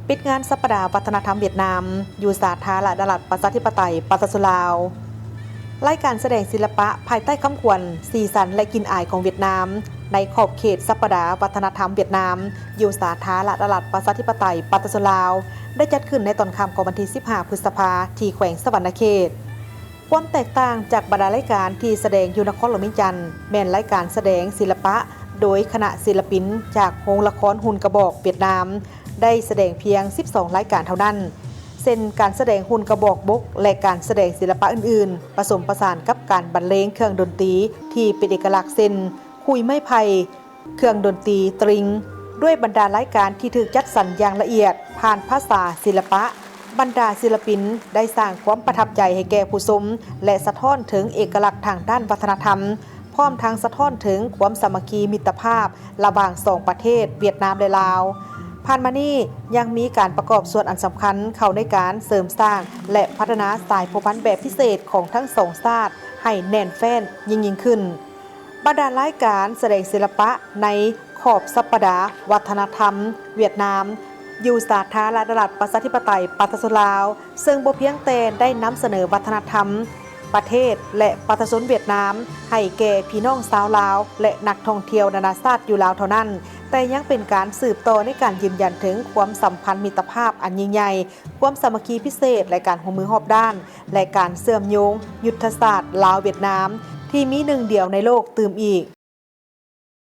ປິດງານສັບປະດາວັດທະນະທຳຫວຽດນາມ ຢູ່ສາທາລະນະລັດ ປະຊາທິປະໄຕ ປະຊາຊົນລາວ. ລາຍການສະແດງສິລະປະພາຍໃຕ້ຄຳຂວັນ ສີສັນ ແລະ ກິ່ນອາຍຂອງຫວຽດນາມ ໃນຂອບເຂດສັບປະດາວັດທະນະທຳຫວຽດນາມ ຢູ່ສາທາລະນະລັດ ປະຊາທິປະໄຕ ປະຊາຊົນລາວ ໄດ້ຈັດຂຶ້ນໃນຕອນຄ່ຳຂອງວັນທີສິບຫ້າ ພຶດສະພາ ທີ່ແຂວງສະຫວັນນະເຂດ. ຄວາມແຕກຕ່າງຈາກບັນດາລາຍການທີ່ສະແດງຢູ່ນະຄອນຫຼວງວຽງຈັນ ແມ່ນລາຍການສະແດງສິລະປະໂດຍຄະນະສິລະປິນຈາກໂຮງລະຄອນຮຸ່ນກະບອກຫວຽດນາມ ໄດ້ສະແດງພຽງສິບສອງລາຍການເທົ່ານັ້ນ, ເຊັ່ນ ການສະແດງຮຸ່ນກະບອກບົກ ແລະ ການສະແດງສິລະປະອື່ນໆ, ປະສົມປະສານກັບການບັນເລງເຄື່ອງດົນຕີທີ່ເປັນເອກະລັກ ເຊັ່ນ ຂຸຍໄມ້ໄຜ່, ເຄື່ອງດົນຕີຕຣິງ, ດ້ວຍບັນດາລາຍການທີ່ຖືກຈັດສັນຢ່າງລະອຽດ ຜ່ານພາສາສິລະປະ, ບັນດາສິລະປິນໄດ້ສ້າງຄວາມປະທັບໃຈໃຫ້ແກ່ຜູ້ຊົມ ແລະ ສະທ້ອນເຖິງເອກະລັກທາງດ້ານວັດທະນະທຳ, ພ້ອມທັງສະທ້ອນເຖິງຄວາມສາມັກຄີມິດຕະພາບລະຫວ່າງສອງປະເທດ ຫວຽດນາມ ແລະ ລາວ. ຜ່ານມານີ້ຍັງມີການປະກອບສ່ວນອັນສຳຄັນເຂົ້າໃນການເສີມສ້າງ ແລະ ພັດທະນາສາຍພົວພັນແບບພິເສດຂອງທັງສອງຊາດໃຫ້ແໜ້ນແຟ້ນຍິ່ງໆຂຶ້ນ. ບັນດາລາຍການສະແດງສິລະປະໃນຂອບສັບປະດາວັດທະນະທຳຫວຽດນາມ ຢູ່ສາທາລະນະລັດ ປະຊາທິປະໄຕ ປະຊາຊົນລາວ ເຊິ່ງບໍ່ພຽງແຕ່ໄດ້ນຳສະເໜີວັດທະນະທຳປະເທດ ແລະ ປະຊາຊົນຫວຽດນາມ ໃຫ້ແກ່ພີ່ນ້ອງຊາວລາວ ແລະ ນັກທ່ອງທ່ຽວນານາຊາດຢູ່ລາວເທົ່ານັ້ນ, ແຕ່ຍັງເປັນການສືບຕໍ່ໃນການຢືນຢັນເຖິງຄວາມສຳພັນມິດຕະພາບອັນຍິ່ງໃຫຍ່, ຄວາມສາມັກຄີພິເສດ ແລະ ການຮ່ວມມືຮອບດ້ານ ແລະ ການເຊື່ອມໂຍງຍຸດທະສາດລາວ-ຫວຽດນາມ ທີ່ມີໜຶ່ງດຽວໃນໂລກຕື່ມອີກ.